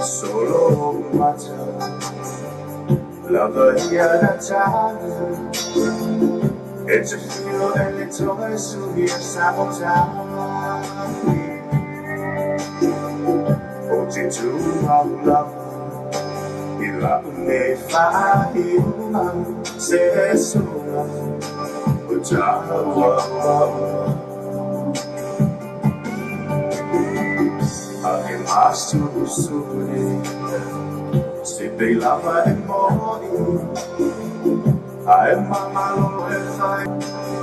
Solo mata lava ia na tala e te fio e le toa suhi e sa o tāi o te tū au lava i la une whahi uma se sola o tāua a e masu suri se te lava e moi a e mamalo e whai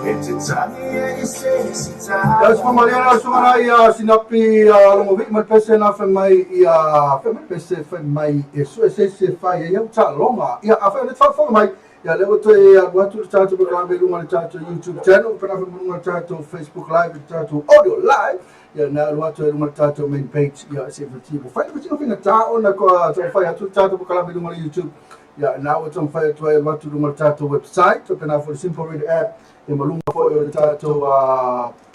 e te tangi e i se si Ia tāla. Suma malia la suma na ia sinapi longo vi ma pese na fe mai ia fe mai pese fe mai e su e se se fa ia ia ta longa ia a fe le fa fa mai ia le to ia watu le tatou programe lunga le tatou YouTube channel pe na fe lunga le tatou Facebook live le tatou audio live ia na alu atu ai lunga le tatou main page ia se fe ti fai le tino finga ta ona ko to fai atu le tatou programe lunga le YouTube ia na o to fai atu ai alu atu lunga le tatou website pe na fo Simple Read app e malunga foi o le tatou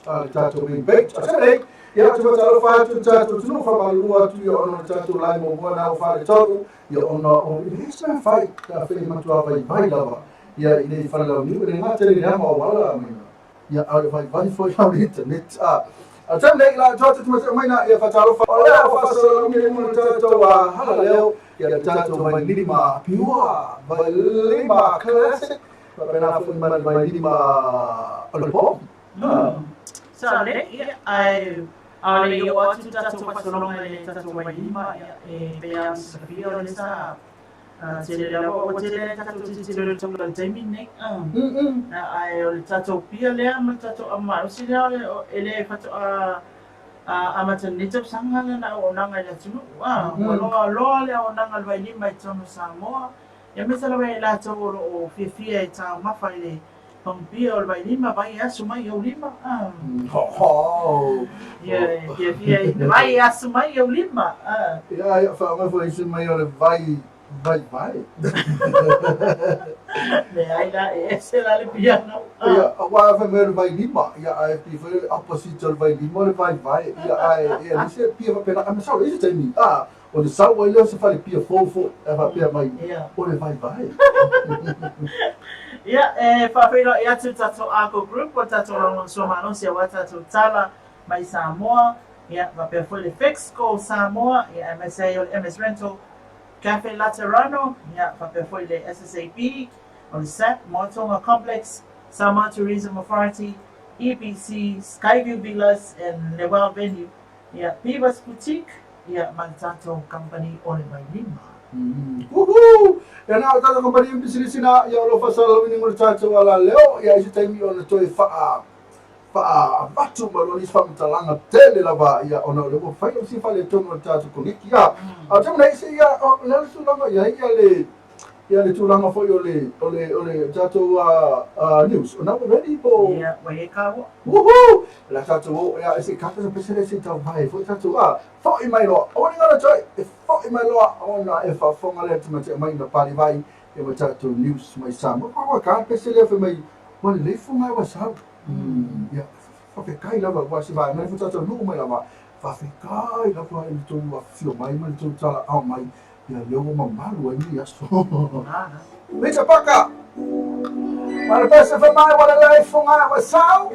le tatou main page. A tele, ia te whakatalofa atu le tatou tunu whamalua atu ia ona le tatou lai mo mua nau whare tolu ia ona o i le sa fai ta whai matua vai vai lava ia i nei whare lau niu e ngā tele ni ama o wala mai ia au le vai vai foi au le internet a a tele la toa te tumate mai na ia whakatalofa o lea o whasala mi le muna tatou a hala leo ia le tatou vai lima piua vai lima classic Pena foi mai vai lima o le pop. Sa le, ia, ai a le i o atu tatou faasologa i le tatou vailima, ia, e pei lava ona silafia o le sa tele lava ua tele ai tatou tilotilo i le taula i le taimi lenei. Ae o le tatou pia lea ma le tatou aumalosi lea e le faatoa amata i lenei tausaga lana auaunaga i le atunuu. Ua loa loa le auaunaga a le vailima i totonu o Samoa, aemaise lava ia i latou o lo o fiafia e taumafa i le pagupia o le vailima, vai asu mai ou lima. Ia, e fiafia i vai asu mai ou lima. Ia, ia, whaonga fo isi mai o le vai, vai, vai. Leai la, e ese la le piano. Ia, wa fa me le vai lima, ia ai pi fo le opposite o le vai lima o le vai vai. Ia ai ia ni se pia fa pena, a masalo isi taimi. Ah, o le sau ai lea o se fale pia fou fo e faapea mai o le vaivai. Ia, e faafeiloai atu le tatou Arco Group o le tatou lagolagosua malosi aua tatou tala mai Samoa, ia, faapea foi le Fexco Samoa, ia, aemaise ai o le MS Rental, Cafe Laterano, ia, faapea foi le SSAB, o le SAP, Moatonga Complex, Samoa Tourism Authority, EBC, Skyview Villas and Lewell Venue, Ia, Beaver's Boutique, ia, ma le tatou kamupani o le Vailima. Woohoo! Ia na o tatou kamupani ma pisinisi na, ia o lo o faasalalauina mo le tatou ala leo, ia i se taimi ona toe faa faaavatu ma loa nisi faamatalaga tele lava, ia ona o lea ua fai lava si faaletonu o le tatou koneki. Ia, a o te mea isi, ia, o le a le tulaga i ai ia le ia le tulaga foi o le o le o le tatou news o na ua ready po Ia, ua i ai kāua. Woohoo! La tatou o ia se kapa se pese se tau mai foi tatou a foi mai loa. O ni ngana toi e foi mai loa ona e faafofoga le atu mai na pali vai e ma tatou news mai Samoa. Kwa kwa ka pese le fe mai wa le lefu ngai wa sau. Ia whawhekai lava wa se vai mai fo tatou nuu mai lava. Whawhekai lava i le tou afifio mai ma le tou tala ao mai. Ia lea ua mamalu ai nei aso. Mita Paka! Ma le pese fa mai wa le lefu ngai wa sau.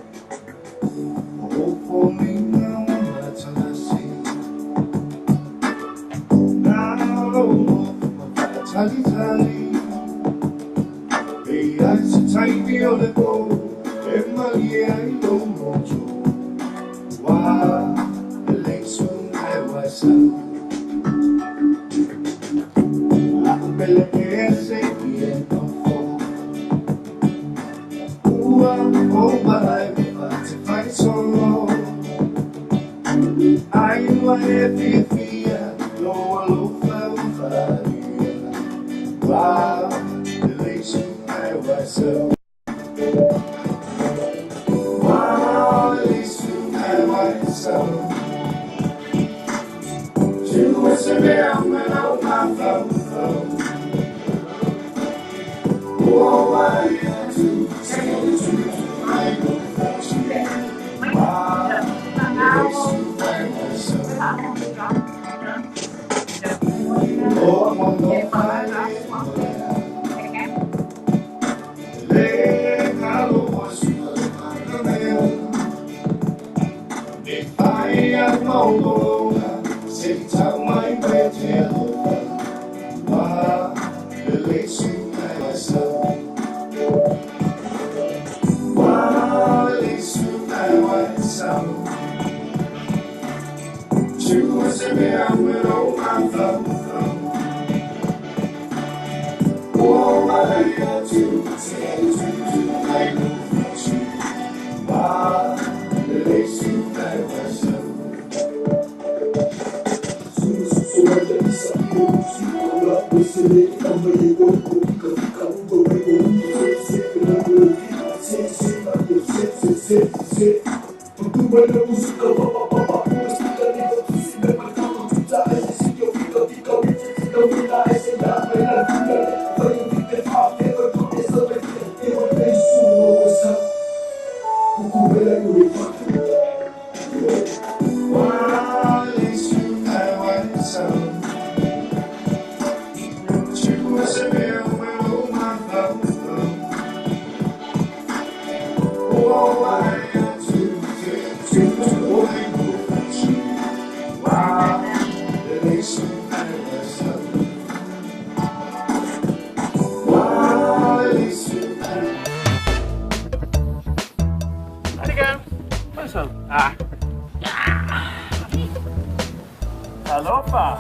Alofa.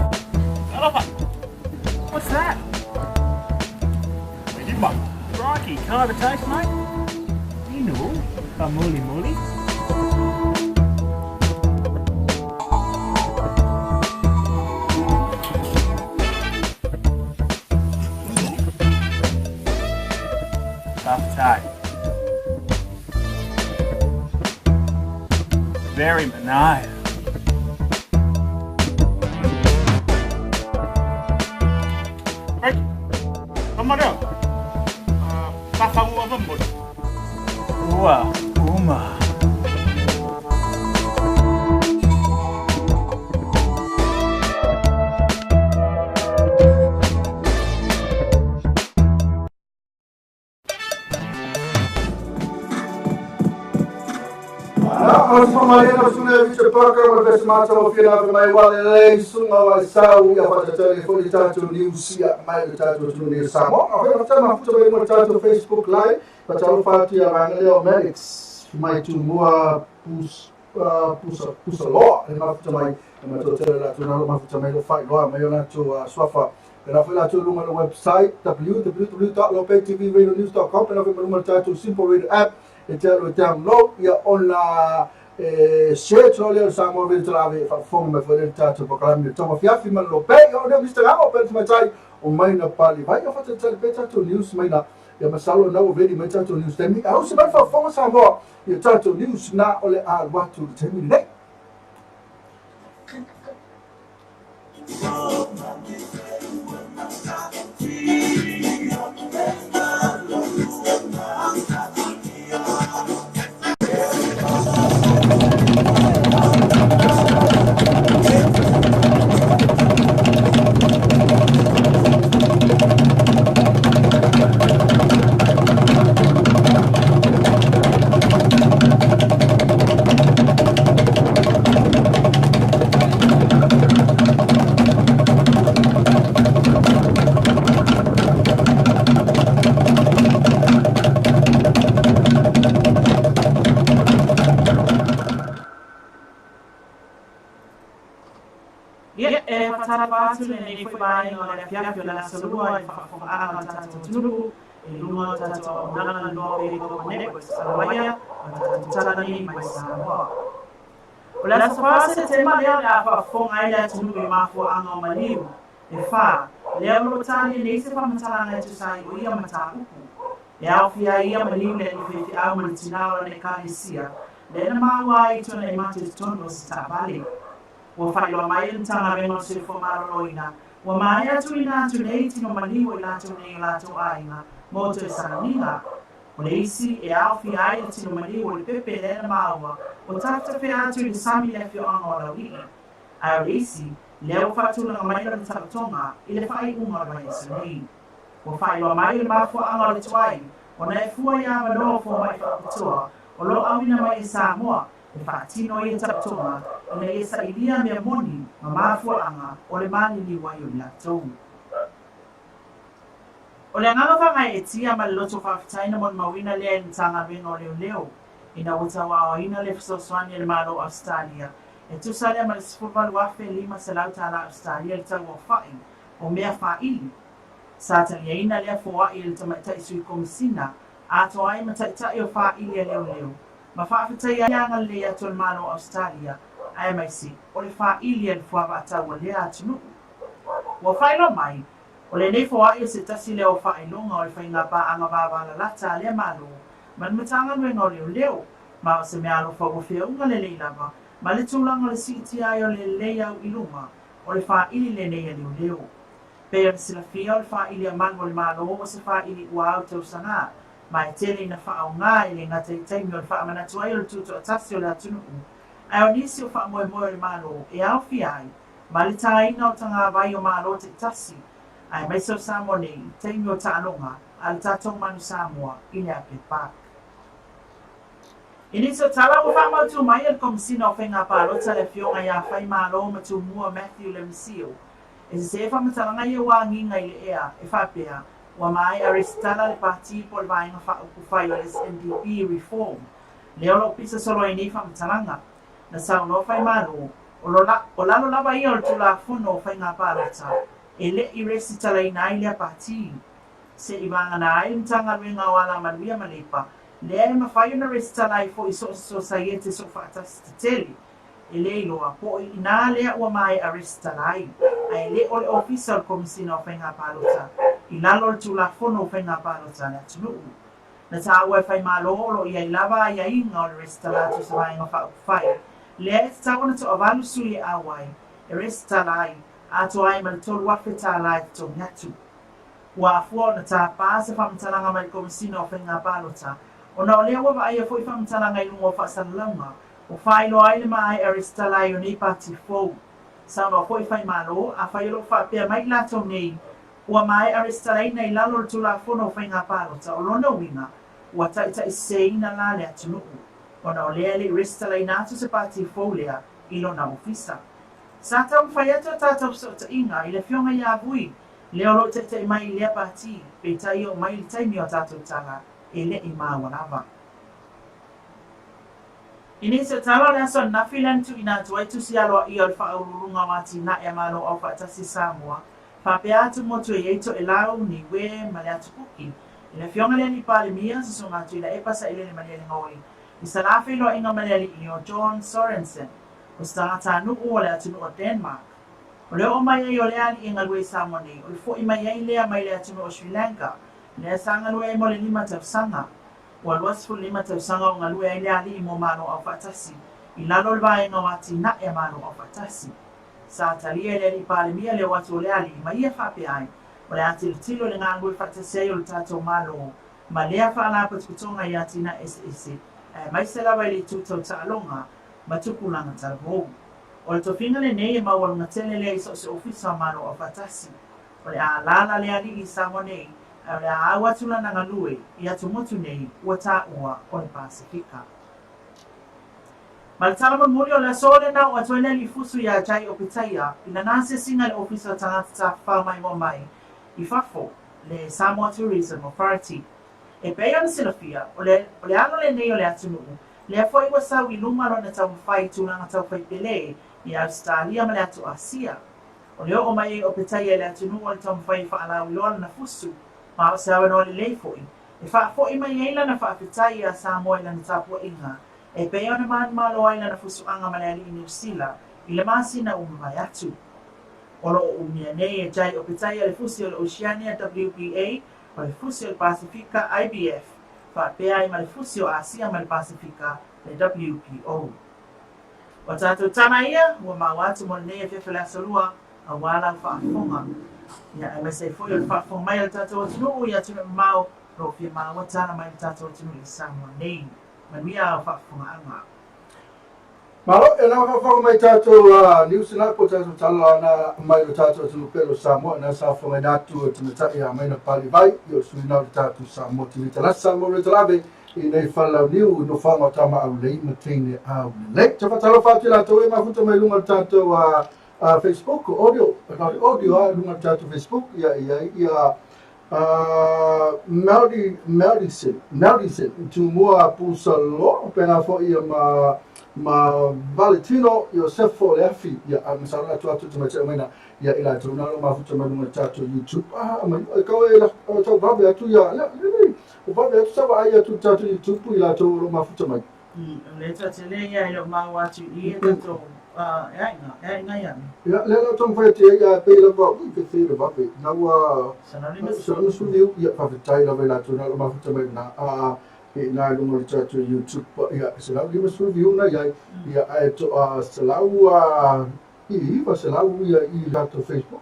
Alofa. What's that? Crikey, can I have a taste, mate? Inu, a muli muli. Tough. Very nice. Right. Come on down. Ua, uma. Facebook Live website www.lopettvradionews.com Simple Radio app e te alo download ia ona share tole o Samoa Radio Talave faafofoga mai foi le tatou polokalame le tauafiafi ma le Lopei o lea Mr. Gamo pe matai o mai na pali vai o fatatali pe tatou news mai na ia masalo na o ready mai tatou news taimi au se mai faafofoga Samoa ia tatou news na o le alu atu le taimi lenei. Ia e whatarapa atu le nei foi vaenga o le afiafi o le aso lua i whaafogaaga o tatou atunuu e luga o tatou auaunaga Norway Global Networks alawaia ma tatou tala nei mai Samoa. O le aso 4 Setema lea o le a faafofoga ai le atunuu i mafuaaga o maliu e 4 lea o loo tali nei se faamatalaga e tusa ai o ia mataupu. E aofia ai ia maliu le alii faifeau ma le tinā o lana ekalesia lea na maua ai i tona i mate i totonu o se taavale. Ua faailoa mai e le Matagaluega o le Soifua Maloloina, ua maea tuuina atu nei tino maliu o i latou nei o latou aiga mo toe sauniga. O le isi e aofia ai le tino maliu o le pepe lea na maua o tafetafea atu i le sami i le afioaga o Laulii. Ae o le isi, lea ua faatulaga mai lona taotoga i le faaiuga o le vaiaso nei. Ua faailoa mai o le mafuaaga o le tuai ona e fua i avanoa o fomai faapitoa o lo o auina mai e Samoa e faatino ia taotoga ina ia sailia mea moni ma mafuaaga o le maliliu ai o i latou. O le agaga faagaeetia ma le loto faafetai na molimauina lea e le Matagaluega o Leoleo ina ua tauaoina le fesoasoani a le Malo o Ausetalia E tusa lea ma le $18,500 tala Ausetalia le tau aofa'i o mea fā'ili. Sa taliaina lea foa'i e le Tamaitai Sui Komisina atoa ai ma Taitai o Fā'ili a Leoleo ma faafetaia ai le agalelei atu a le Malo o Ausetalia aemaise o le fā'ili a le fuava'a-taua lea atunu'u. Ua faailoa mai, o lenei foa'i o se tasi lea o faailoga o le faiga paaga vavalalata a lea Malo ma le Matagaluega o Leoleo, ma o se meaalofa ua feauga lelei lava ma le tulaga o le siitia ai o le lelei au i luma o le fā'ili lenei a leoleo. Pei ona silafia, o le fā'ili a malu o le Malo o se fā'ili ua au tausagā, ma e tele ina faaaogā e le gata i taimi o le faamanatu ai o le tutoatasi o le atunu'u, ae o nisi o faamoemoe o le Malo e aofia ai ma le tāina o tagavai o Malo taitasi, aemaise o Samoa nei i taimi o taaloga a le tatou manu Samoa i le Apia Park. I nisi o tala ua faamautū mai e le Komesina o Faiga Palota le Afioga ia Faimalo Matumua Matthew Lemisio, e sesē faamatalaga ia ua agiga i le ea e faapea ua maea resitala le pati po o le Vaega Faaupufai o le SNDP Reform lea o lo o pisa solo ai nei faamatalaga. Na saunoa Faimalo, o lalo lava ia o le Tulafono o Faiga Palota e le i resitalaina ai lea pati. Se i vagana ai le Matagaluega o Alamanuia ma Leipa, lea e mafai ona resitala ai foi so o se sosaiete soofaatasi tetele. E le iloa po o i inā lea ua maea resitala ai, ae le o le Ofisa o le Komesina o Faiga Palota i lalo o le Tulafono o Faiga Palota a le atunuu. Na taua e Faimalo o lo o i ai lava aiaiga o le resitala atu o se Vaega Faaupufai, lea e tatau ona toavalu sui e auai e resitala ai, atoa ai ma le $3,000 e totogi atu. Ua afua ona tapa se faamatalaga mai le Komesina o Faiga Palota, ona o lea ua vaaia foi faamatalaga i luga o faasalalauga ua faailoa ai le maea resitala ai o nei pati fou. Saunoa foi Faimalo, afai o lo o faapea mai i latou nei ua maea resitalaina i lalo o le Tulafono o Faiga Palota, o lona uiga, ua taitaiseseina la le atunuu, ona o lea e le i resitalaina atu se pati fou lea i lona ofisa. Sa taumafai atu a tatou fesootaiga i le Afioga ia Vui, lea o lo o taitai mai i lea pati, peitai e oo mai i le taimi o a tatou tala, e le i maua lava. I nisi o tala o le aso ananafi lea na tuuina atu ai tusi aloaia o le Faauluuluga o Atinae a Malo Aufaatasi Samoa, faapea atu motu e i ai Toelau, Niue ma le Atu Kuki, i le Afioga i le Alii Palemia, Susuga Tuilaepa Sailele Malielegaoi, i sa feiloaiga ma le Alii o John Sorensen, o se tagatanuu o le atunuu o Denmark. O le oo mai ai o lea alii e galue i Samoa nei, o le fo'i mai ai lea mai le atunuu o Sri Lanka, lea sa galue ai mo le lima tausaga. Ua 25 tausaga o galue ai le alii mo Malo Aufaatasi, i lalo o le vaega o Atinae a Malo Aufaatasi. Sa talia e le Alii Palemia le o atu o le alii ma ia faapea ai, o le a tilotilo i le galulue faatasi ai o le tatou Malo ma lea Faalapotopotoga i atinae eseese, aemaise lava i le itu tau taaloga ma tupulaga talavou. O le tofiga lenei e maualuga tele lea i so o se ofisa o Malo Aufaatasi. O le a alaala le alii i Samoa nei, ae o le a au atu lana galue i atumotu nei ua taua o le Pasefika. Ma le tala mulimuli o le aso lena ua atu ai le alii fusu iā Jay Opetaia i lana asiasiga i le Ofisa o Tagata Tafafao Maimoa Mai i Fafo, le Samoa Tourism Authority. E pei ona silafia, o le o le alo lenei o le atunuu, lea foi ua sau i luma lona taumafai i tulaga tau faipelē i Ausetalia ma le atu Asia. O le oo mai ai o Opetaia i le atunuu o le taumafai e faalauiloa lana fusu, ma o se avanoa lelei foi e faafo'i mai ai lana faafetai iā Samoa i lana tapuaiga e pei ona manumalo ai lana fusuaga ma le alii Niu Sila i le masina ua mavae atu. O lo o umia nei e Jay Opetaia le fusi o le Oceania WBA, o le fusi o le Pasefika IBF, faapea ai ma le fusi o Asia ma le Pasefika le WBO. O tatou tala ia ua maua atu mo lenei afiafi o le Aso Lua, aua lau faafofoga. Ia, aemaise ai foi o le faafofoga mai a le tatou atunuu i atunuu mamao o lo o fia maua tala mai le tatou atunuu i Samoa nei. Manuia au faafofogaaga. Malo, e lau faafofoga mai tatou news na po tatou tala na mai lo tatou atunuu pele o Samoa na sa fofogaina atu e tamaitai ia Maina Papalii Vai i o le sui na o le tatou Samoa TV Talasi Samoa Radio Talave i nei fale launiu i nofoaga o tama aulelei ma teine aulelei. Te faatalofa atu i latou e mafuta mai luga o le tatou Facebook audio, audio a luga o le tatou Facebook ia ia ia. Melody, Melody, Melody, Tumua Pusalo, pena foi ia ma ma Valentino Iosefo le afi ia a masalo atu atu te mai mai na ia ila tu na lo mafuta mai lunga tatou YouTube a mai ka e la tau vave atu ia le le o vave atu sa ai atu tatou YouTube i la tu lo mafuta mai. Le ta te le ia i lo mau atu i e tatou e aiga ia. Ia le la tong fai te ia pe la va ui pe te le vave na ua sa su liu ia faafetai lava i latou na lo mafuta mai na a i na lunga le tatou YouTube ia 150 view na iai ia ae to a selau a i iva selau ia i tatou Facebook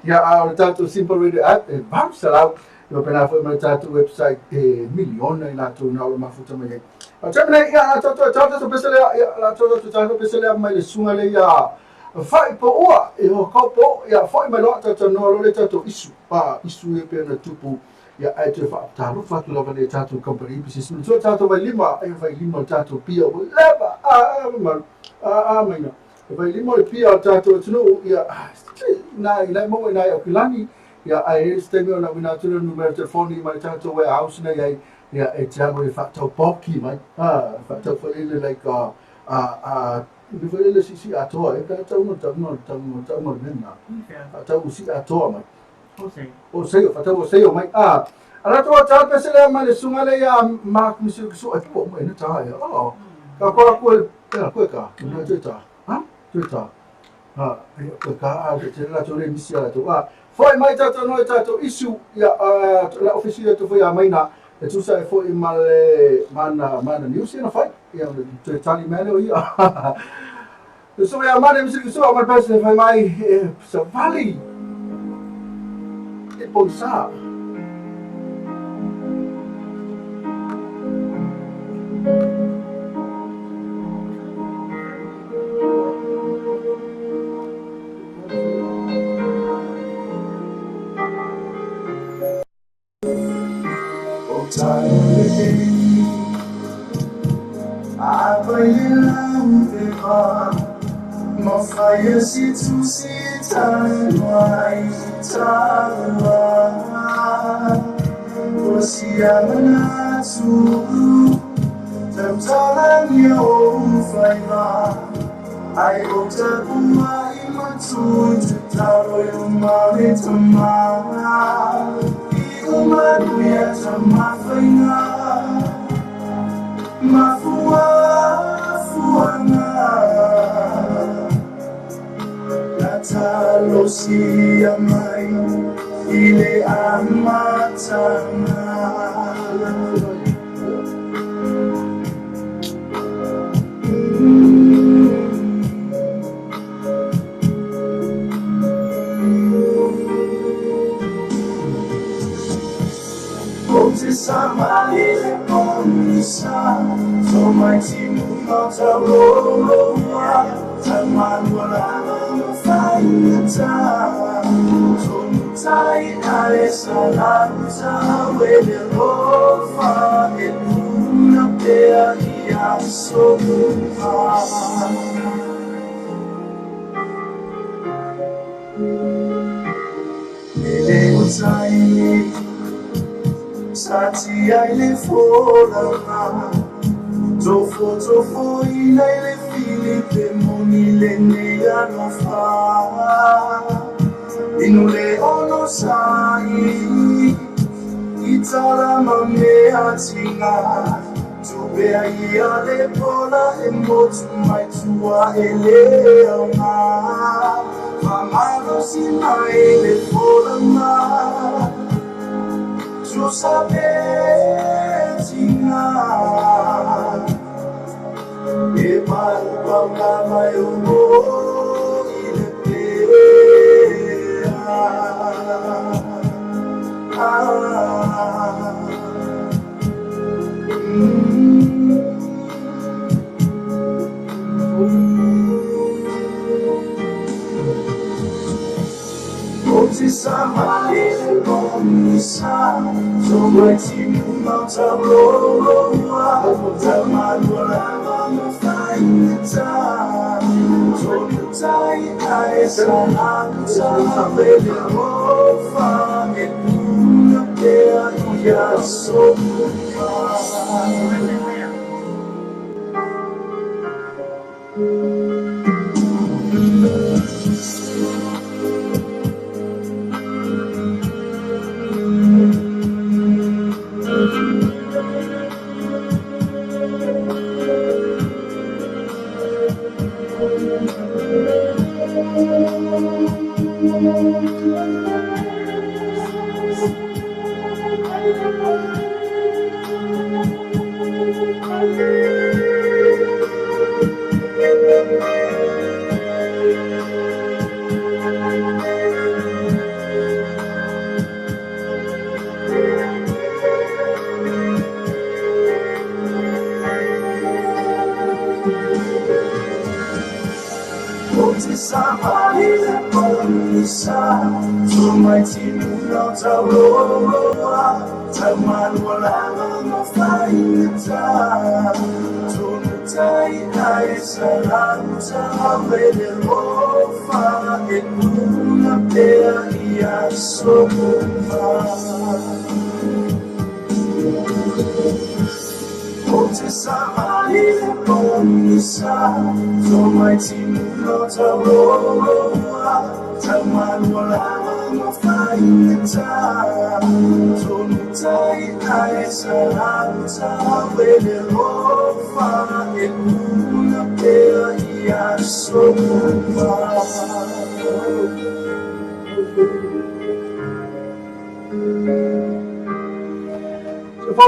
ia a o le tatou Simple Radio app e 800 ia pena foi ma le tatou website e miliona i latou na o lo mafuta mai ai. A taimi nei ia la tatou tatou pese lea ia la tatou tatou pese lea mai le suga le ia fai po ua e ho kau po ia foi mai loa tatou noa lo le tatou isu pa isu e pe na tupu ia ai te fa talofa atu lava le tatou company business so tatou vai lima e vai lima le tatou pia ua leva a ma a a mai na vai lima le pia o tatou atunuu ia na ina mo ina o kilani ia ai e te mea na wina atu le numera telefoni mai tatou warehouse na iai ia e te alu e whaatau poki mai a whaatau whalele like a a le whalele sisi atoa e ka tau no tau no tau no tau no mena whaatau si atoa mai o sei o whaatau o sei o mai a ala to ta pese le mai le sunga le ia Mark Misiu ki su e po mai na ta ia o ka ko ko ka ko ka na te ta ha te ta ha e ko ka a te la to le misi ala to a foi mai tatou no tatou isu ia la ofisi to foi a mai na e tusa e foi ma le mana mana news ia na fai ia te tali mele o ia so ia mana misi so ma pese foi mai sa vali e ponsa.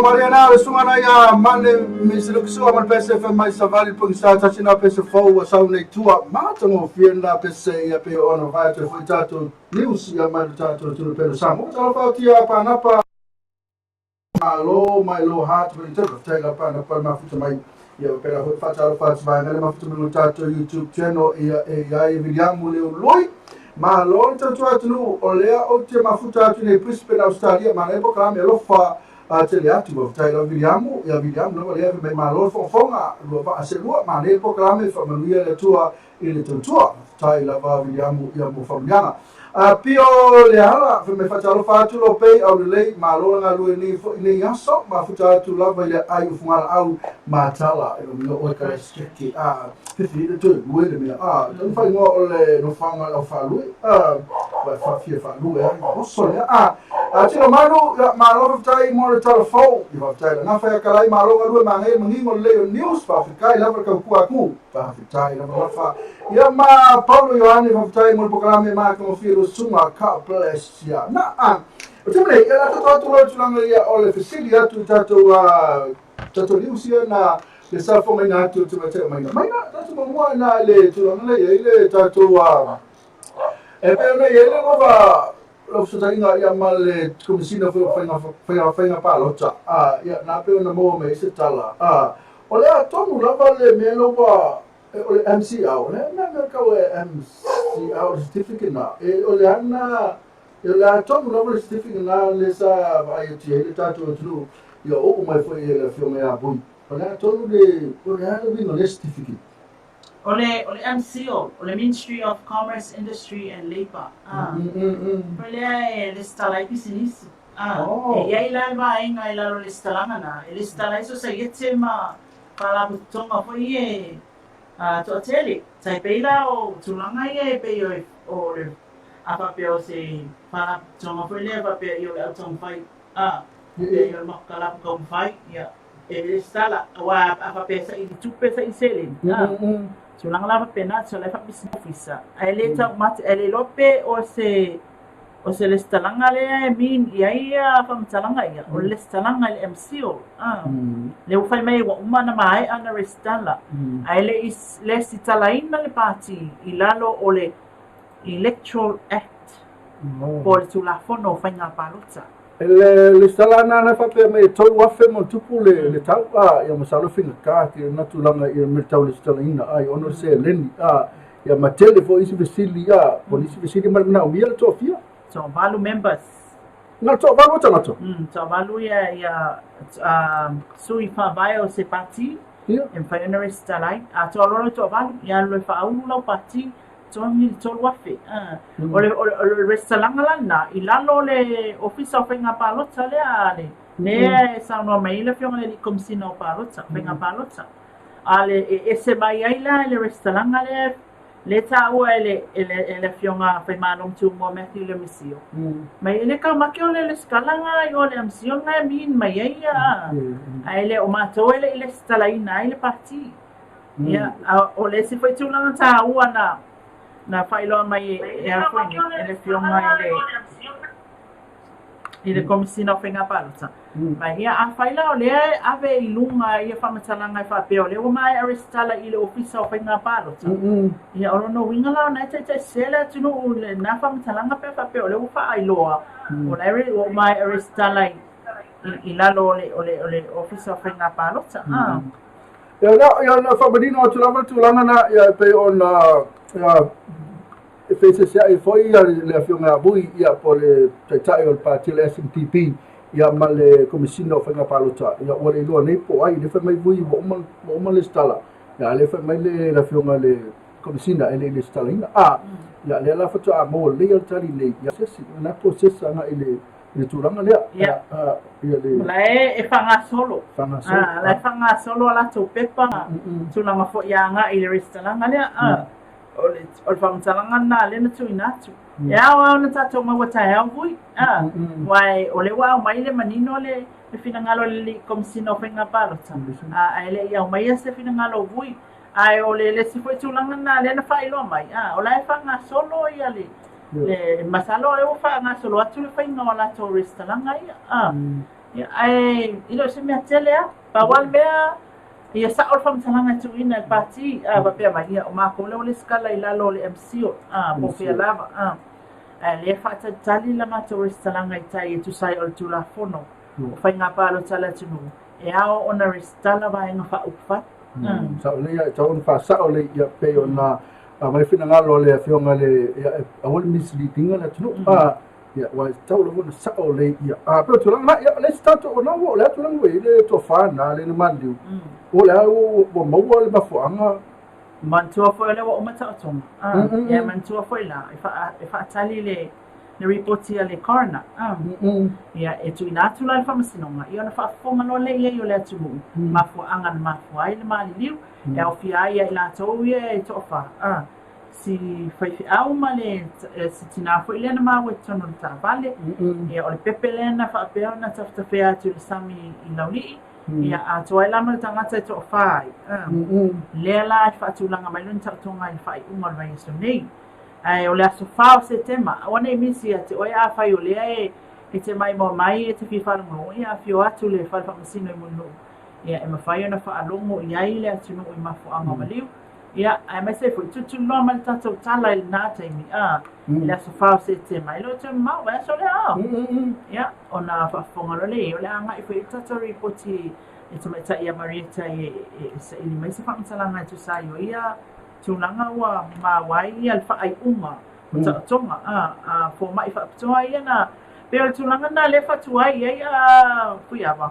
Mariana le sunga na ia mane me se lukso ma pese fe mai savali pung sa tasi na pese fo wa sau nei tua ma tango fie na pese ia pe ona vai te foi tato news ia mai tato tu pe sa mo talo fa tia pa na pa alo mai lo hat pe te te la pa na pa ma futa mai ia pe la fa talo fa vai na ma futa mo tato YouTube channel ia e ia e William le loi ma lo te tu atu o lea o te mafuta atu nei Brisbane Australia ma le ka me lo fa a te le atu o tai la William ia William lo le me ma lo fo fonga lo va se lo ma le programe fa manuia le tua i le tua tai la va William ia mo familiana a pio le ala fa me fa talo fa atu lo pe au le ma lo nga lu ni fo ni aso ma futa atu la va le ai funga au ma tala e lo o ka sketi a fifi le tu lu le me a no fa ngo o le no fa nga o fa lu a va fa fie fa lu e o so le a a tino manu ma lo tai mo le talo fo i va tai na fa ka lai ma lo nga lu ma ngai mangi ngo le news fa ka la ka ku aku fa tai la fa ia ma Paulo Ioane fa tai mo programe ma ko fi suma ka bless ya na a o te mele ia tato atu lo tulanga ia o le fesili atu tato a tato news ia na le sa fo mai na atu tu mate mai mai na tato mo na le tulanga ia ile tato a e pe na ia le va lo sotainga ia ma le komisina fo fainga fainga pa lota a ia na pe na mo me se tala a o le atonu lava le me lo wa o le MCA o le na ka o MCA o certificate na e o le ana e le atonu lava le certificate na le sa vai ti le tato tu ia o mai foi le fio me a bui o le atonu le o le ana no le certificate o le MCO o le Ministry of Commerce, Industry and Labor. O le le stala business. E ia ila vai ngai la le stala na. E le stala so sa yete ma pala butonga foi e a to tele. Tai peila o tulanga ia pe o le apa pe o se pala tonga foi le pa pe o le tong fai. A e o makala kom fai ia. E le stala wa apa pe sa i tupe sa i sele. Tulanga la pe na so le fa business officer. Ai le ta mat ele lope o se o se le stalanga le min ia ia fa mtalanga ia o le stalanga le MCO le u fai mai wa uma na mai ana restala ai le is le sitalaina le party i lalo o le Electoral Act po le tulafono fainga palota. Le stalana na fa pe me tolu afe mo tupu le tau a ia masalo finga ka te na tulanga ia me tau le stalaina ai ono se leni a ia matele fo isi vesili a polisi vesili ma na umia le tofia so valu members na to valu tanga to to valu ia ia sui fa vai o se party ia em fa ona restalai a to lolo to valu ia lo fa ulu lau party totogi le 3,000. O le o le o le resitalaga la lena i lalo o le Ofisa o Faiga Palota lea a le lea e saunoa mai ai le Afioga i le Alii Komesina o Palota, Faiga Palota. A le e ese mai ai la i le resitalaga lea lea e taua e le e le e le Afioga Faimalotoa Tumua Matthew Lemisio. Mai e le taumate o le resitalaga i o le MCIL lena e mean mai ai ia ae le o matou e le i resitalaina ai le Pati. Ia, a o le isi foi tulaga taua na na faailoa mai e a foi nei e le Afioga i le i le Komesina o Faiga Palota. Ma ia, afai la o lea e ave i luga ia faamatalaga e faapea o lea ua maea resitala i le Ofisa o Faiga Palota, ia o lona uiga la o na e taitaisese le atunuu i lena faamatalaga pe a faapea o lea ua faailoa o la e ua maea resitala i lalo o le Ofisa o Faiga Palota. Ia, ia, na faamanino atu lava le tulaga na, ia, e pei ona, ia, e feeseeseai foi ia le Afioga ia Vui, ia, po o le Taitai o le Pati o le SNPP, ia, ma le Komesina o Faiga Palota, ia, ua le iloa nei po o ai, lea fai mai Vui ua uma, ua uma lesitala, ia, a o lea fai mai le, le Afioga i le Komesina e le i lesitalaina. A, ia, lea la faatoa maua lelei le tali nei, ia, se isi, o lena process agai i le, i le tulaga lea. Ia. Ia le... La e faagasolo. Faagasolo. Ah, la e faagasolo a latou pepa, tulaga foi agai i le resitalaga lea. Ah, o le, o le faamatalaga lena lea na tuuina atu. E ao lava ona tatou maua taeao Vui. Ah, aua o lea ua aumai le manino le, le finagalo o le Komesina o Faiga Palota. Ah, ae le i aumaia se finagalo o Vui. Ae o le, le isi foi tulaga lena lea na faailoa mai, ah, o la e faagasolo ia le, Le masalo o lea ua faagasolo atu le faiga o latou resitalaga ia. Ah. Ia, ae e le o se mea tele lava. Pau lava le mea, ia sao le faamatalaga e tuuina e le pati, a faapea mai, ia o matou lea ua resitala i lalo o le MCIL, ah, po o fea lava. Ah. Ae lea e faatalitali la matou resitalaga i tai e tusa ai o le Tulafono o Faiga Palota a le atunuu, e ao ona resitala Vaega Faaupufai. Sao lelei, e tatau ona faasao lelei, ia pei ona aumai finagalo o le afioga i le, ia, aua le mislead ina le atunuu, a, ia, aua e tatau lava ona sao lelei, ia, a, pei o tulaga na, ia, o le isi tatou, o na ua, o le a tulaga ua i ai le tofa na, le na maliliu, o le a ua maua le mafuaaga. Manatua foi o lea ua uma taotoga, a, ia, manatua foi la, e faatali le le ripoti a le coroner, a, ia, e tuuina atu la i le faamasinoga, ia ona faafofoga loa lea i ai o le atunuu, mafuaaga na mafua ai le maliliu, e aofia ai ia i latou ia e toafa, a, si faifeau ma le si tinā foi lea na maua i totonu o le taavale, ia o le pepe lea na faapea ona tafetafea atu i le sami i Laulii, ia atoa ai la ma le tagata e toafa ai, a, lea la e faatulaga mai lona taotoga i le faaiuga o le vaiaso nei. Ae o le aso 4 o Setema, aua ne i misi ia te oe afai o lea e te maimoa mai e te fia faalogologo, ia afio atu le Fale Faamasino i Mulinuu, ia e mafai ona faalogo i ai le atunuu i mafuaaga o maliu. Ia, aemaise ai foi, tulituliloa mai le tatou tala i lena taimi, a, i le aso 4 o Setema, e le o toe mamao, vaiaso lea, a. Ia, ona faafofoga loa lea i ai, o le a agai foi i ai le tatou ripoti e Tamaitai ia Marieta e saili mai se faamatalaga e tusa ai o ia tulaga ua maua ai ia le faaiuga o taotoga a fomai faapitoa ia na pei o le tulaga lena lea e faatuai ai a Fuiava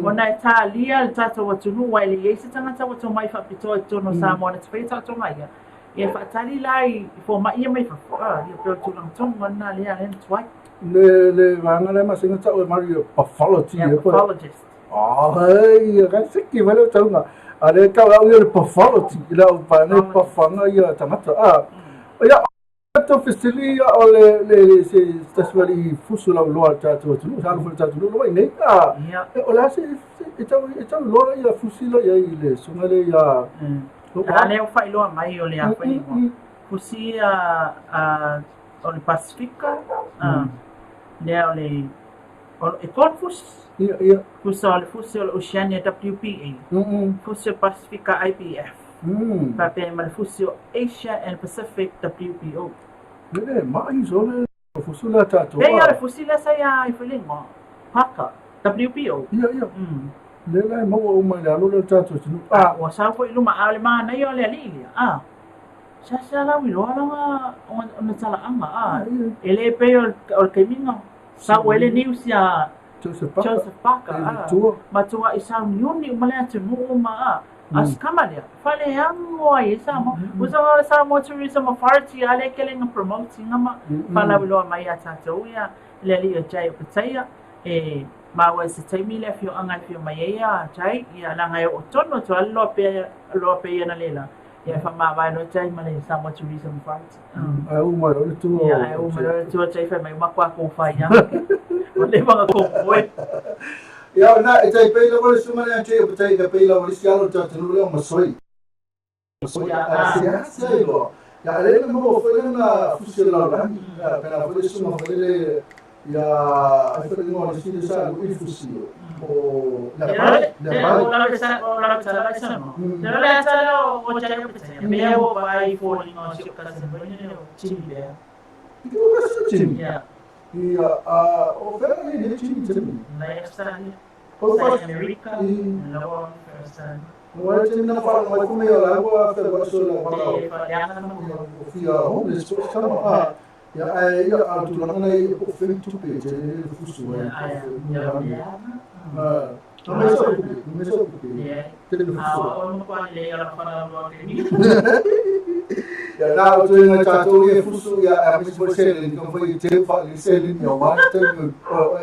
ona e talia le tatou atunuu aua e le i ai se tagata ua tomai faapitoa i totonu o Samoa na te faia taotoga ia ia faatali la i fomai ia mai fafo a ia pei o le tulaga tonu lena lea na tuai. Le vaega lea masani ona tau e Mario pathology. Yeah, pathologist. Ai, ka siki mai le tauga. A le tau au ia le pathology, i lau vaega e pafaga ia tagata. A, ia, tatou fesili ia o le, le, se tasi wali fusu lau loa le tatou atunuu, sa alofa le tatou atunuu, loa i nei. A, o le a se, e tau, e tau loa ia fusi la ia i le suga le ia. A lea ua faailoa mai o le a foi fusi a, o le Pasifika, a, lea o le, E tolu fusi. Ia, ia. Tusa o le fusi o le Oceania WPA, fusi o Pasifika IPF, faapea ma le fusi o Asia and Pacific WBO. E le mai so le fusi lea tatou. Pei o le fusi lea sa ia i foi le igoa. Parker, WBO. Ia, ia. Lea la e maua uma i le alo lea o le tatou atunuu. Ah, ua sau foi i luma, a o le manaia o le alii lea. Ah, seasea lau iloa lana ona talaaga. Ah, e le pei o le taimi na Sau ai le news ia Joseph Parker, Joseph Parker, ah, matua i sauniuni uma le atunuu ma ah. A se tama lea, faleago ai e Samoa. Ua sa o le Samoa Tourism Authority a lea kele na promote ina ma faalauiloa mai ia tatou ia le alii o Jay Opetaia e maua i se taimi le afioaga e afio mai ai ia Jay ia leaga e oo tonu atu lava le loa pea loa pea ia na le la ia e faamavae loa Jay ma le Samoa Tourism Authority. Ae uma loa le tua. Ia ae uma loa le tua Jay fai mai uma koa kou fai ia. Ua leva ona kou moe. Ia na e tai pei lava le suma lea te o tai ka pei lava le sialo ta tanu lea masoi. Masoi a se a se lo. Ya le na mo foi na fusi la la. Ya pena foi le suma foi le ya ai foi ngo le sili sa lu i fusi o la ba la ba. O la sa o la sa la sa no. Le la sa la o cha yo pese. Me o vai fo ni no si o ka se foi ni o chimi be. I o ka sa chimi. Ya. Ia a o fera ni le chimi chimi. La Australia. O Sa fa America. I La o Australia. o te na fa mai ku me la wa fe wa so la wa E fa le ana mo. o fia homeless so sama a ya ai ya a tu la nei o fe tu pe te le fusu Ya e. ya ya. Ah, no me so ku me so ku Ya. te le A fusu. o mo kwa le ya la fa la lo ke ni. Ya na o tu nga ta tu ye fusu ya a mi se se le ko foi te fa le se le ni o ma te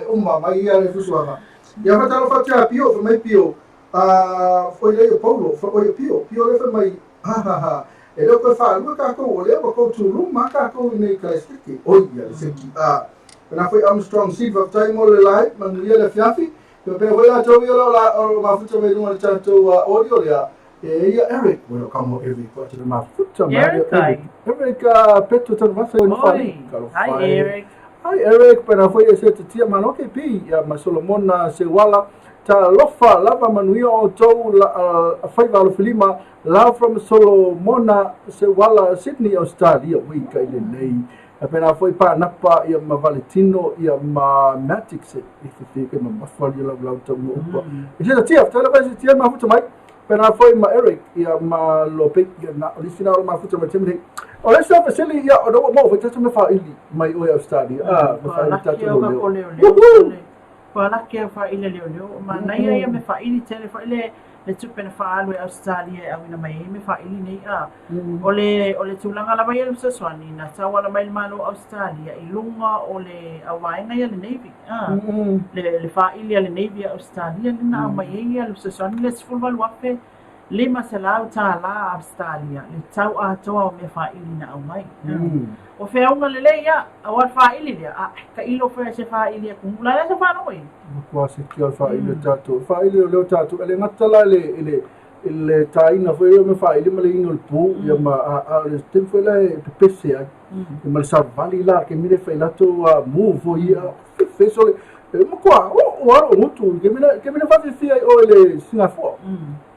o ma mai ya le fusu a. Ya fa ta lo fa te pio fa mai pio. A foi le o Paulo fa o pio pio le fa mai ha ha ha. E le ko fa lu ka ko o le ko tu lu ma ka ko ni ka stiki. O ia le seki a. Na foi Armstrong Seed of time o le lai manuia le fiafi. Pe pe foi la tau ia la o mafuta mai lunga le tatou audio lea. E ia Eric, welcome Eric, wa te mafuta mai. Eric, ai. Eric Petro Tanuvasa i Oi. Hi Eric. Hi Eric, pena foi e se te tia mano ke pi ia ma Solomona Sewala ta lofa lava manuia o tou la fai valo filima love from Solomona Sewala Sydney Australia ui ka ile nei. A pena foi pa napa ia ma Valentino ia ma Matix e te te ke ma mafali lau lau tau no upa. E se tia, tala vai se tia mafuta mai. Pena foi ma Eric ia ma Lope ia na o lisi na o mafuta mai temene. O le sa fasili ia o no mo foi tatu me fa ili mai o Australia. Ah, me fa ili tatu o no ka leo. leo leo. Ko la ke fa ile leo leo. Ma na ia ia me fa ili tele fa ile le tupe na fa alu e Australia e awina mai me fa ili nei a. O le tulaga lava ia le fesoasoani na tauala mai le Malo o Australia i luga o le auvaega ia le Navy. Le faaili a le Navy a Australia le na aumai ai ia le fesoasoani le $18,500 Australia le tau atoa o mea faaili na aumai. O feauga lelei ia, aua le faaili lea, a tailo foi se faaili atu la le se faalogo. Kwa se kia fa ile tatou. Fa ile o leo tatou. Ele ngata la le ile le taina foi o me fa ile ma le ino le pu ia ma a le tem foi la e pepese ai. E ma le savali la ke mire fa ila to move foi ia fe so le ma kwa o aro ngutu ke mire fa fi ai o le Singapore.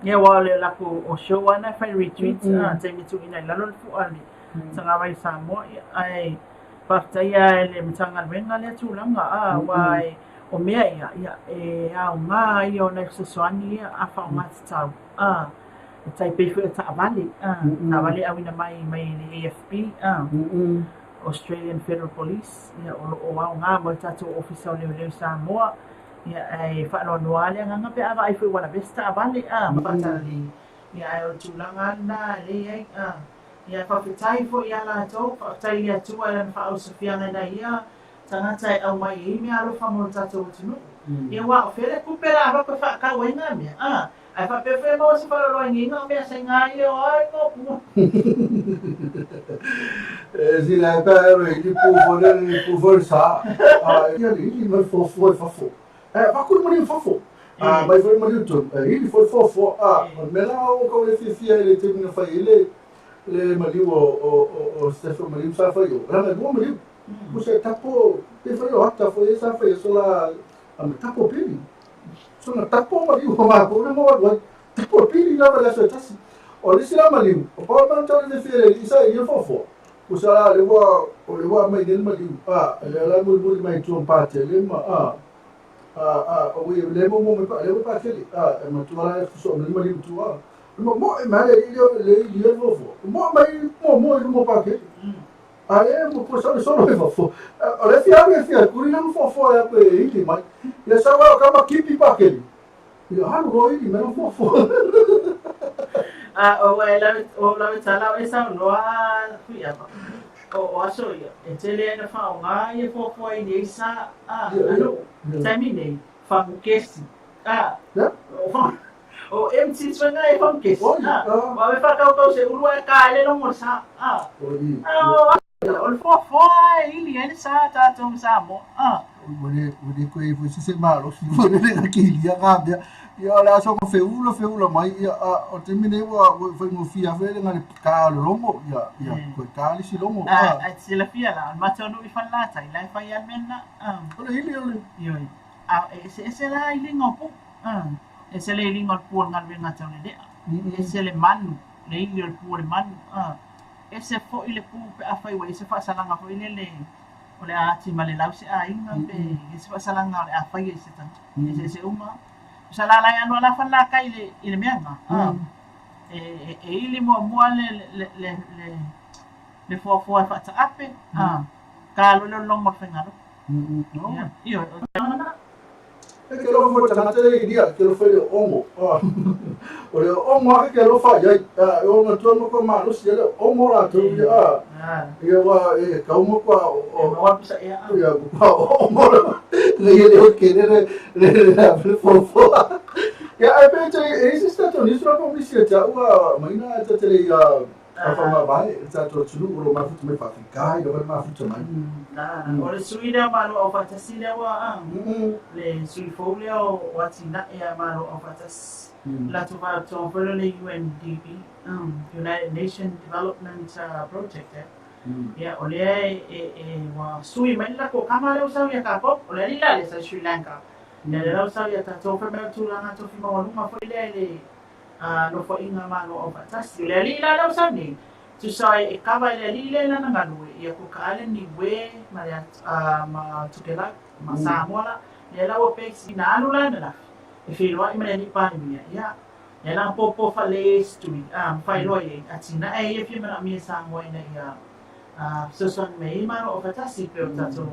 Ia wa le la ko o show ana fai retreat a te mi tu ina lalo le fu ali. Tanga mai Samoa ia ai faafetai ia le Matagaluega lea tulaga a ua o mea ia ia e aoga ia ona e fesoasoani ia a faaaoga tatau a e tai pei foi o taavale a taavale auina mai mai le AFP a Australian Federal Police ia o loo aoga mo le tatou ofisa o leoleo i Samoa ia e faanoanoa le agaga pe a vaai foi ua lavea se taavale a ma faatalale ia ae o le tulaga lena e lei ai a ia faafetai foi ia latou faafetai i le Atua i lana faaausofiaga ina ia tagata e aumai ai mea alofa mo le tatou atunuu. Ia ua o fele kupe la alofa faakau ai ngā mea. A, ai faapea foi maua se faaloloagiga o mea saiga ia o ai mo. E si la pa ero i pu fo le pu fo sa. A ia le ili ma fo fo fo fo. E fa ku mo fo fo. A mai foi mo tu. E ili fo fo fo a me la o ko le fi fi le te ni fa ile le maliu o Stefan maliu sa fa yo. La me mo maliu. Ku se tapo pe fa yo hata fo sa fa yo so la a me tapo pili. So na tapo maliu ma ko na mo wa tapo pili la la so tasi. O le sila maliu. O pa ma ta le fi le isa i fo fo. Ku sa la le wa o le wa mai le maliu. A le la mo mo mai tu pa te le ma a a o we le mo mo me pa le pa ke a ma tu la so le maliu tu a. Mo mo ma le le le le fo fo. Mo mai mo mo mo pa ke. A e mo po sa so le fo fo. O le fia le fia ku ni fo fo ya pe i mai. Ya sa wa ka ma kipi pa ke. Ia alu loa ili mai fuafua. A o e lawe o lawe tala o e saunoa Tui'ama. O aso ia, e tele ai na faaaoga ia fuafua ili ai sa a alo. Taimi nei, fagu kesi. A. O MT tuenga e fagu kesi. A. Wa me whakaukau se ulu ai ka ele longo sa. A. O O le fuafua e ili ai le sa tatou ma Samoa. Ah. Ua le ua le koe foi se se malosi foi le le ke ilia ka mea. Ia o le aso ko feula feula mai ia a o te mine ua ua faigofie lava foi le nga le ka o le logo ia ia koe ka le isi logo. A a te silafia la, o le matou nuu i Falelatai la e fai lava le mea lena. O le ili o le. Ioe. A e eseese la iliga o pu. Ese le iliga o le pu o le galuega tau lelea. Ese le manu, le ili o le pu o le manu. Ese foi le pu pe afai ua i ai se faasalaga foi lele o le a ati ma le lau se aiga pe i ai se faasalaga o le a faia i se tagata. Eseese uma. Tusa la la e alu lava la Falelatai i le i le mea lena, a, e e ili muamua le le le le le fuafua e faataape, a, ta loa lea o le logo o le faigalotu. Ia, ioe, o le tulaga lena. E ke alofa foi tagata le ilia, ke alofa i le o'ogo. O le o'ogo lava ke alofa i ai. E o matua ma koa malosi ia le o'ogo latou ia. Ia ua e kau ma koa o'ogo. E maua pisa ea. Ia koa o'ogo lava. Le ia le o kene le le le le fofoa. Ia ai pe te e isi sa tatou nisu la po misi e te ua maina e te le ia a whamavae e tatou atunuu o lo mafuta mai faafetai lava le mafuta mai. O le sui lea o Malo Aufaatasi lea ua a le sui fou lea o Atinae a Malo Aufaatasi latou faalapotopotoga foi lea o le UNDP, United Nation Development Project eh. Ia o lea e ua sui mai le latou kama lea ua sau ia tatou, o le alii la lea sa i Sri Lanka. Ia lea la ua sau ia tatou fai mai o le tulaga tofi maualuga foi lea i le Nofoaiga Malo Aufaatasi. O le alii la lea ua sau nei, tusa ai e kava e le alii lea i lana galue, ia Cook Island, Niue ma le ma Tokelau ma Samoa la, lea la ua base ina alu la ananafi e feiloai ma le alii Palemia, ia, lea la na popo fale isi tui, a, ma faailoa i ai, atinae ia e fia manaomia e Samoa ina ia fesoasoani mai ai Malo Aufaatasi pei o le tatou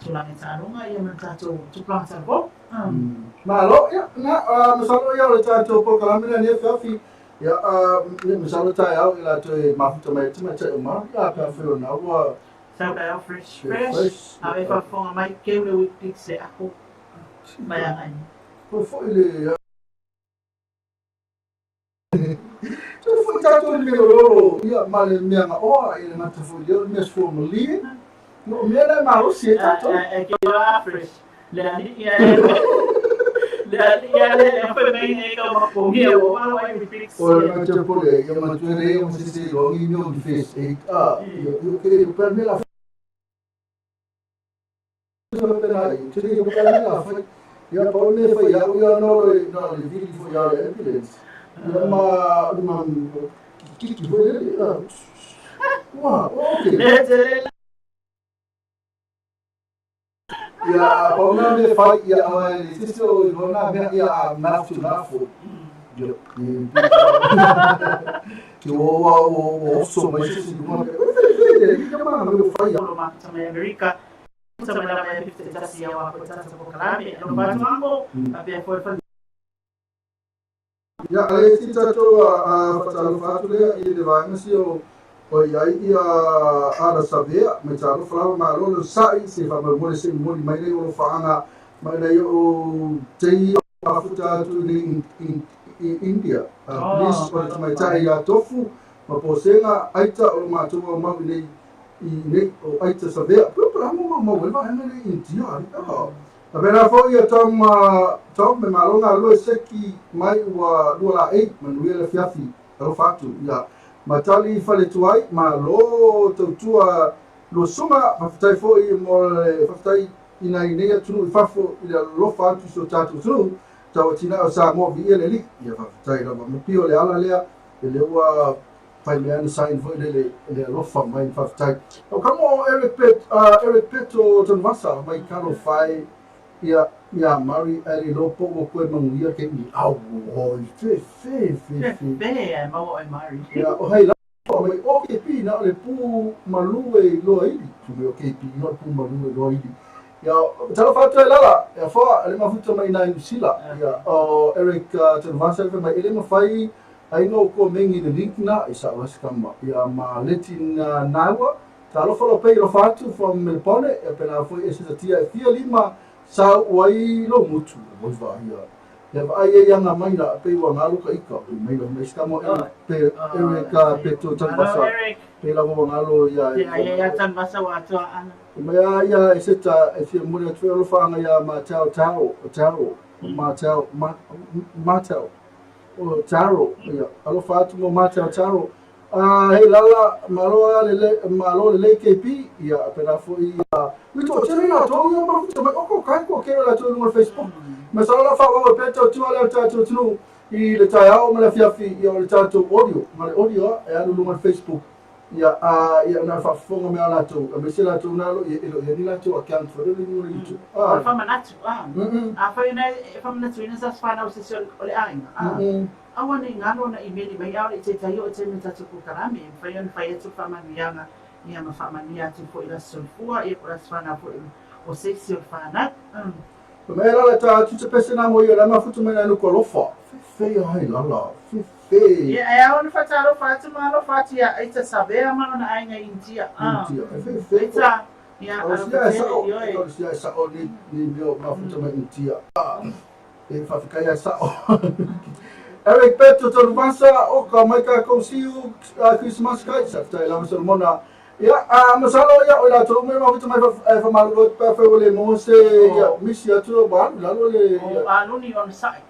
tulaga i taaloga ia ma le tatou tupulaga talavou. Malo, ia, na, masalo ia o le tatou polokalame lea nei afiafi, ia, masalo taeao i latou e mafuta mai ai tamaitai o Maori, ia, pe afai o na ua... Sau taeao fresh, fresh, a e faafofoga mai, keu le Weet-Bix le ako mai agai. Foi foi le... Toe foi tatou i le mea lololo, ia, ma le mea gaoa, i le gata foi lea o le mea sefua malie. Ia, o mea la e malosi ai tatou. E ke loa fresh. Le alii a e le alii a le le fai mai nei ka mapongia ua malo ai Weet-Bix. O le gata pole, ia matua le ia ma se se loa ngi mea o ni first aid. Ah, ia, ia, ke le pa mea la Ia pau le mea e fai ia au ia no le na le vili foi ia le ambulance. Ia ma ma kiki foi le ua okay. Le tele la. Ia pau na mea fai ia a le sisi o i na mea ia a mouth to mouth foi. Ia Ke o o o so mai sisi lunga. Le le ma me fai ia. Lo mafuta mai Amerika. Mafuta mai lava ia 51 ia wa ko tata ko kalame. Alofa atu ango. Faapea foi fa Ia, a le isi tatou a faatalofa atu lea i le vaega sia o o i ai ia Ara Savea mai talofa lava malo le onosai se faamolemole se i momoli mai nei o alofaaga mai nai o tei mafuta atu i nei i India. Please o le tamaitai ia Tofu ma Posega Aita o lo matou aumau i nei i nei o Aita Savea. Pe o le a mo maumau ai le vaega lea i India ali. A pēlā foi ia Tom, Tom e malo galue seki mai ua lua laei, manuia le afiafi, alofa atu, ia. Ma tali faletuai, malo tautua lua susuga, faafetai foi mo le faafetai i nai nei atunuu i fafo i le alofa atu i si o tatou atunuu, tau atinae o Samoa viia le Alii, ia faafetai lava. Ma pei o le ala lea, lea ua fai mea ana sign foi lele le alofa mai faafetai. O ka mo Eric Pet, Eric Peto Tanuvasa mai Talofa e ia ia Mari ali lo po ua koe manuia ke mi au oi fe fe fe fe. Fe ai maua oi Mari. Ia o hai la mai o ke pi na o le pu malu e loa ili. Tu me o ke pi no pu malu e loa ili. Ia, talofa atu ai lala, ia foa, le mafuta mai nai Usila. Ia, o Eric Tanuvasa le mai ele mafai ai no ko mengi le link na i sa kama. Ia ma leti na naua, talofa lo pei lo fatu from Melbourne, ia pena foi e se tia e fia lima sa uai lo mutu. Mo va ia. Ia va ai ia nga mai la pe ua ngalo ka ika mai lo mai skamo pe Eric Peto Tanuvasa. Pe la ua ngalo ia. Ia ia Tanuvasa wa atoa ana. Mea ia e seta e fia muli atu e alofaanga ia Mateo Taro, Taro, Mateo, Mateo, o Taro, ia, alofa atu mo Mateo Taro. Hei lala, malo lele, malo lele KP, ia, pena foi, ia, wito, tele na tō, ia, mafuta mai, oko, kai ko, kero la tō lunga Facebook. Ma sa la fa wa pe tau tua le tātou tunu, i le tai ao ma le fiafi, ia, o le tātou audio, ma le audio, e alu lunga Facebook. Ia ia na faafofoga mea latou aemaise latou nalo ia e le o i ai ni latou account foi lele i luga o le YouTube. O le faamanatu afai ona e faamanatuina sa se fanau se isi o le aiga aua ne i galo ona imeli mai a o le i taitai oo taimi o tatou polokalame e mafai ona fai atu le faamanuiaga ia ma faamanuia atu foi i le aso soifua ia po o le aso fanau foi o se isi o le fanau. Mea lala ta atu te pese nā mo ia la mafuta mai nā nuku alofa. Fefe ai lala. Fefe. Ia e ao ona faatalofa atu ma alofa atu ia Aita Savea ma lona aiga i Initia. Initia. E fefe. Aita, ia alofa tele ioe. O sia e sao ni ni mea mafuta mai Initia. E whawhikai ai sao. Eric Petro Tanuvasa, o ka mai kākou siu Christmas kai, sa tai lava Solomona. Ia, masalo ia o latou me mafuta mai whamalu pa whai le mo se ia misi atu ba lalo le o aluni on sai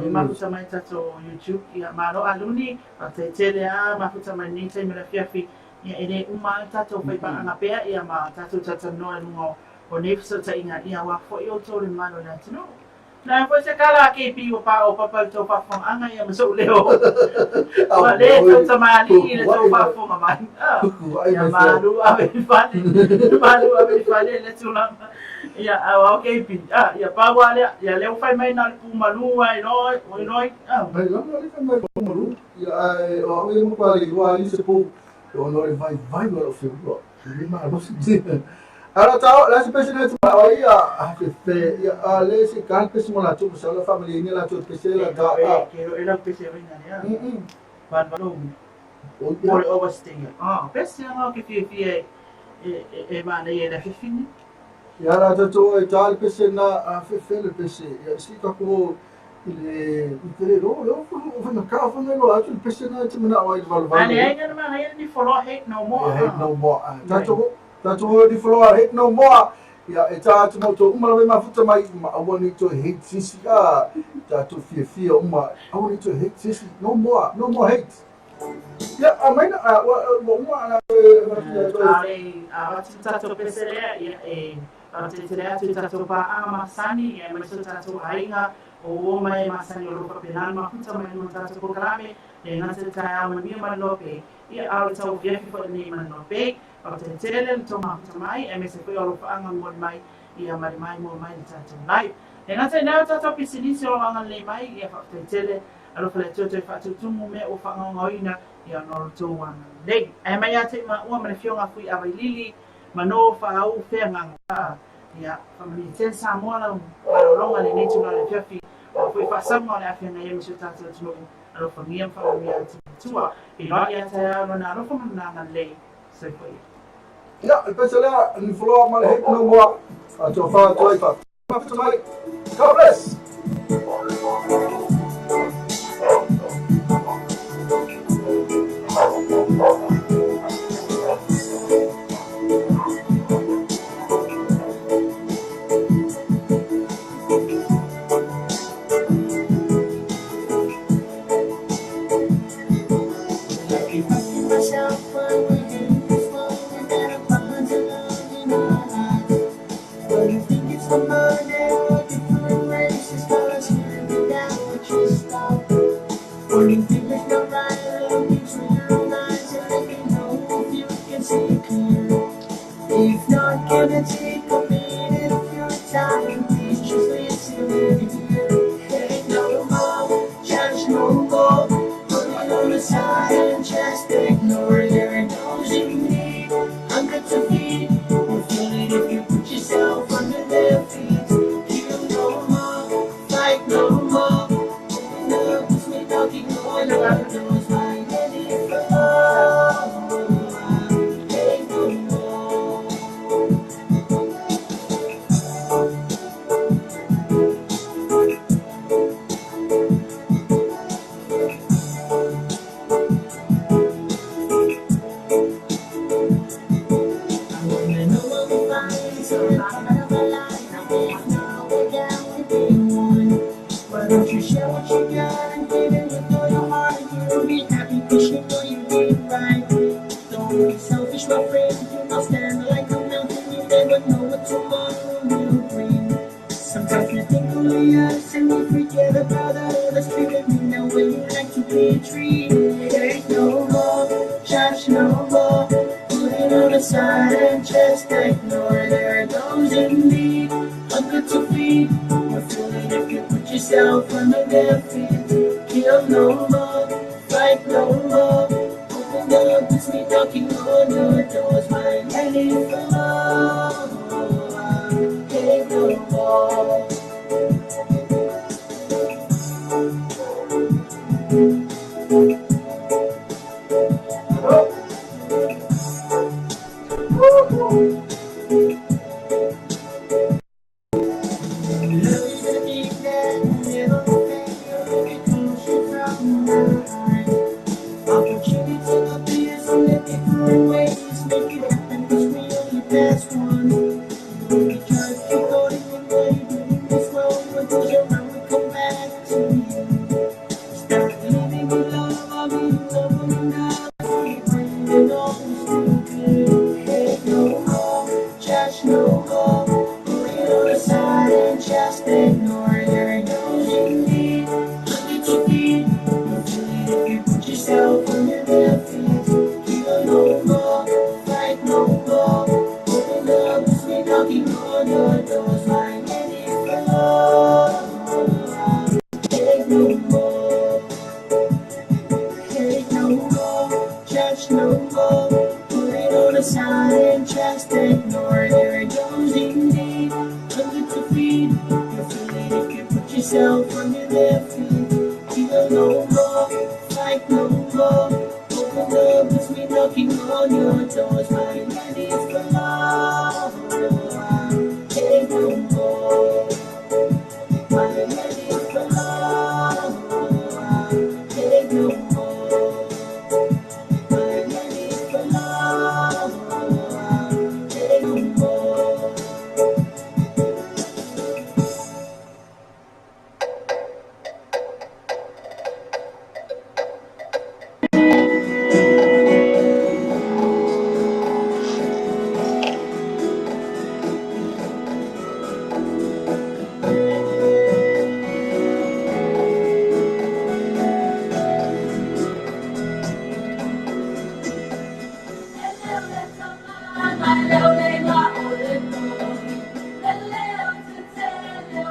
e mafuta mai tatou YouTube ia malo aluni a te tele a mafuta mai ni te mera fiafi ia e le uma tatou fai paanga pea ia ma tatou tatanoa i lunga o nei fesootaiga ia wa foi o tō le malo le atunuu. Na foi se kala ke pi o pa o papa le tau faafofoga ia ma so'u leo. Ua lē tautamalii le tou faafofoga mai. Ia malu ave i fale. Malu ave i fale le tulaga. Ia au ke pi. Ia pau lava lea. Ia lea ua fai mai na o le pumalu ai loa oi loi. Mai lava le fai mai pumalu. Ia ae o au ia matua le iloa ai se pou. Ona o le vaivai o lau feula. Le malosi. Ala tau, la se pese na te ma ia a fe fe ia a le se ka pese mo la tu sa la family ni la tu pese la ta a. Ke e la pese ri na ya. Van van O o le overstay. Ah, pese nga ke fie fie e e ma nei e la fifini. Ia la ta e ta le pese na a fe fe le pese. Ia si ka ko i le te ro lo o na ka fa lo atu le pese na te mana o i valu valu. Ale ai na ma ni follow hate no more. Hate no more. Ta to ni follow hate no more. Ia e ta atu mo to uma lawe mafuta mai ma aua ni to hate sisi a ta to fia fia uma aua ni to hate sisi no more, no more hate. Ia a mai na wa uma na Ale a atu tatou pese lea ia e te tele atu tatou paaaga masani ia mai so tatou aiga o o mai masani o lofa penal mafuta mai no tatou polokalame le gata taeao manuia malope ia a o le tauafiafi foi lenei malope o te tele le tou mafuta mai e mese foi o alofaaga mo mai ia mali mai mo mai le tatou live. E gata i nao tatou pisinisi o agalelei mai ia faafetai tele alofa le Atua toe faatutumu mea ua faagaogaoina ia ona o le tou agalelei. Ae mai ia te i maua ma le afioga Fui Availili ma no faau feagaga ia faamanuia tele Samoa lau malologa lenei tulaga le afiafi o foi faasauga o le afeaga ia ma si o tatou atunuu alofagia ma faamanuia atu le Atua i loa ia taeao lona alofa ma lona agalelei. Soifua ia. Ia, le pese lea, ni follow ma le hate no more. Atu fa atu ai fa. Mafuta mai. God bless. Myself when we hate slowly that I find the love in my eyes. But you think it's the money or different races, cause here without what you stop. Pointing fingers not right, look into your own eyes and let me know if you can see clear. If not, can I take a minute of your time? Please just listen and hear. Hate no more, judge no more. Put it on the side and just ignore. There are those in need, hunger to feed. You'll feel it if you put yourself under their You're a part of a life, there's no one guarantee one. Why don't you share what you got and give it with all your heart? You'll be happy 'cause you know you did right. Don't be selfish, my friend. Do not stand like a mountain. You never know what tomorrow will bring. Sometimes we think only us and we forget about others. Treated me the way you like to be treated. There's no more, judge no more. Put it on the side and just ignore. There are those in need, hunger to feed. You're feeling if you put yourself under their feet. Kill no more, fight no more. Open up, it's me knocking on your doors. My ready for love. Hate no more. Love is a deep that never fails. It comes from the heart. Opportunity appears in the different ways. Make it happen 'cause we only pass one. You only judge according to what you do in this world. What goes around will come back to you. Start living in love, I'll be in love with God. Keep bringing all this to good. Hate no more, judge no more. Put it on the side and just ignore. There are those in need, hunger to feed. You'll feel it if you put yourself under their feet. Kill no more, fight no more. Open up, it's me knocking on your doors. My ready for love. Hate no more. Hate no more, judge no more. Put it on the side and just ignore. There are those in need, hunger to feed. You'll feel it if you put yourself under their feet. Kill no more, fight no more. Open up, it's me knocking on your doors. My ready for love. Hate no more. My ready for love. Hate no more. My ready for love. Hate no more. My